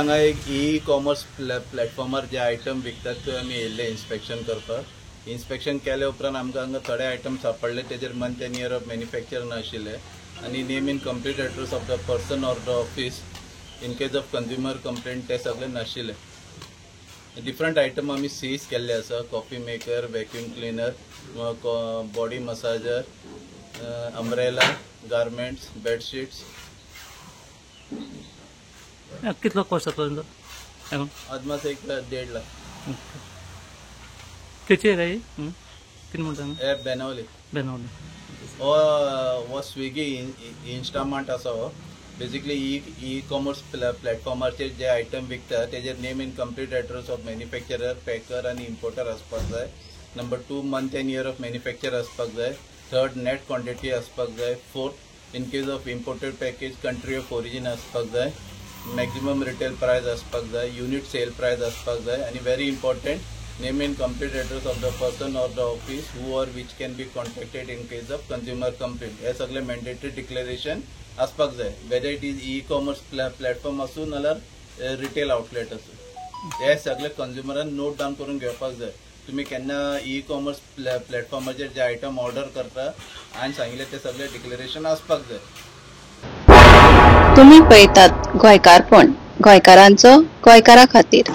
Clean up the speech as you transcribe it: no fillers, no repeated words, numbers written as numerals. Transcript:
हांगा एक e commerce प्लॅटफॉर्मार जे item विकतात ते आमी येयल्ले इन्स्पेक्शन करपाक. इन्स्पेक्शन केले उपरांत आमकां हांगा थोडे आयटम सापडले, तेजेर month and year of manufacture नाशिल्ले आनी name and complete address of the person or the office in case of consumer complaint ते सगळे नाशिल्ले. डिफरंट आयटम आमी सीज केल्ले आसा: coffee maker, vacuum cleaner, body massager, umbrella, garments, bedsheets. कितलो cost जातलो तेंचो? अदमास एक 1.5 लाख. खंयची एरिया ही? कितें म्हणटा? हे बेनावली. बेनावली. हो हो स्विगी इन्स्टामार्ट आसा. हो बेसिकली ई कॉमर्स प्लॅटफॉर्माचेर जे आयटम विकता तेजेर name and complete address of manufacturer, packer आनी इम्पोर्टर आसपाक जाय. Number two, month and year of manufacture आसपाक जाय. थर्ड, नेट क्वॉन्टिटी आसपाक जाय. Fourth, in case of imported package, country of origin आसपाक जाय. मॅक्झिमम रिटेल प्रायस आसपाक जाय, युनिट सेल प्रायस आसपाक जाय आनी very important, name and complete address of the person or the office who or which can be contacted in case of consumer complaint. हे सगळे mandatory declaration आसपाक जाय, whether it is e commerce platform आसूं नाल्यार retail outlet आसूं. हे सगळे कंज्युमरान note down करून घेवपाक जाय. तुम्ही केन्ना ई कॉमर्स प्लॅटफॉर्माचेर जे आयटम ऑर्डर करता आनी सांगिल्ले ते सगळे डिक्लेरेशन आसपाक जाय. तुम्ही पळयतात गोंयकारपण, गोंयकारांचो, गोंयकारा खातीर.